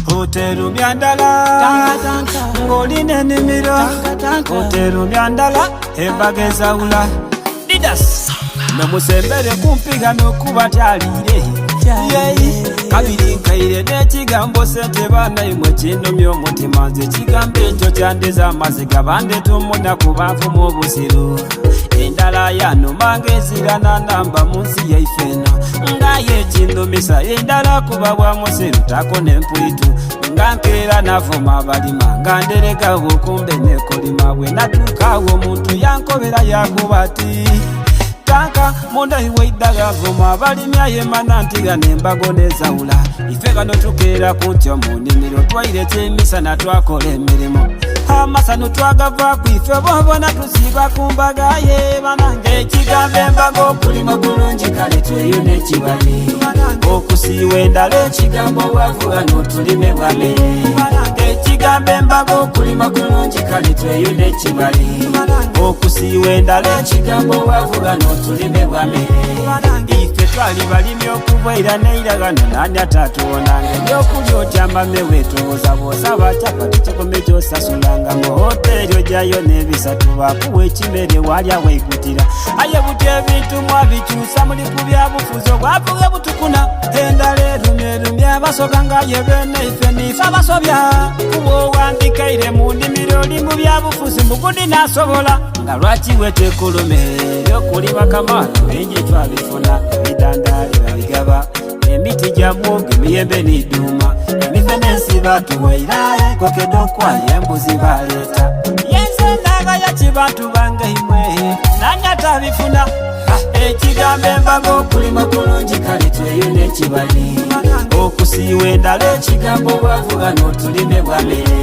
Oterumya ndala ng'olina enimiro, oterumya ndala embaga ezawula. Didas nomusembere kumpi ghano kuba tyaliire yeyi kabiri nkaire n'ekigambo sente baana imwe kinumya omutima nze ekigambo ekyo kyandeza amaziga bandeta omunaku banvuma obusiru endala yanuma ng'ezira na namba mu nsi yaife eno ngaye ekinumisa endala kuba bwa musiru tako n'empwitu nga nkeera navuma abalima nga nderegawo kumbe nekolima bwe natuukawo omuntu yankobera yakuba ati tanka munda iwe iddaga vuma abalimi ayemana ntiga nembago nezawula ife gano tukeera ku ntyo mu nnimiro twaire ekyemisana twakola emirimu amasano twagavaaku ife bobona tusiiba ku mbaga ye banange ekigambo embaga okulima kulungi kale tweyo n'ekibali okusiiwa endala ekigambo obwavu ghano tulime bwa mere ekigambo embaga okulima kulungi kale tweyo n'ekibali okusiiwa endala ekigambo obwavu ghano tulime bwa mere ife twali balimi okuva era neira ghano nani atatuwonanga ebyokulya otyambame wetubuza bwosaba chapati kikumi kyosasulanga mu hoteri ojayo n'ebisatu bakuwa ekimere walya weigutira aye buti ebintu mwabikyusa muli ku byabufuzi obwavu bwe butukuna endala erumya erumya abasoga nga ye bene ife nife abasobya kuba owandikaire mu nnimiro oli mu byabufuzi mugudi nasobola nga lwaki wetekulume ebyokulima kamaalo bingi twabifuna ebidandali babigaba emiti gya mwogo emiyembe n'iduma emifenensi batuwaira enkokedo okwaya embuzi baleeta yenze nagaya kibantu bange imwe nani atabifuna ekigambo embaga okulima kulungi kale tweyo n'ekibali okusiiwa endala ekigambo obwavu ghano tulime bwa mere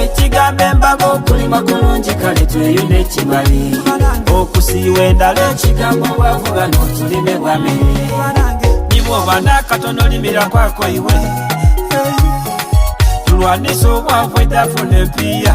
ekigambo embaga okulima kulungi kale tweyo n'ekibali okusiiwa endala ekigambo obwavu ghano tulime bwa mere nibwoba nakatono limira kwako iwe tulwanisa obwavu edafuna empiiya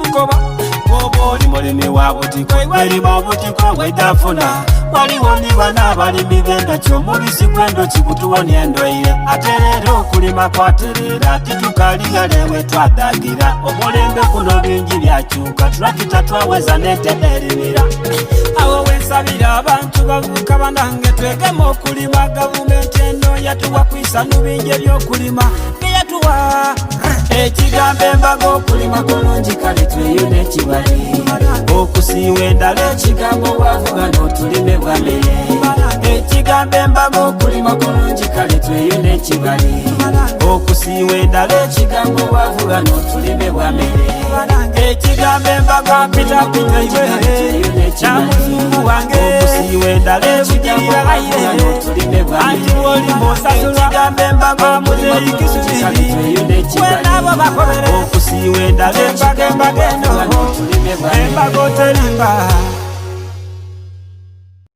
nkoba bwoba oli mulimi wa butiko iwerima obutiko bwedafuna waliwo ni bana abalimi b'endoki omubisi gw'endoki gutuwonya endwaire ate leero okulima kwatereera titukaligalewe twadagira omulembe guno bingi byakyuka tulakita twaweza n'enteneerimira awo wensabira abantu bavuka banange twegema okulima gavumenti eno yatuwa kwisanu bingi ebyokulima byeyatuwa ekigambo embaga okulima kulungi kale tweyo n'ekibali okusiiwa endala ekigambo obwavu ghano tulime bwa mere ekigambo embaga okulima kulungi kale tweyo n'ekibali okusiiwa endala ekigambo obwavu ghano tulime bwa mere ekigambo embaga pitapita iwe namuzungu wange okusiiwa endala ekigambo anti wolima osasulwa muzeeyi kisubi wenabo bakobere okusiiwa endala embaga embaga eno embaga oterimba.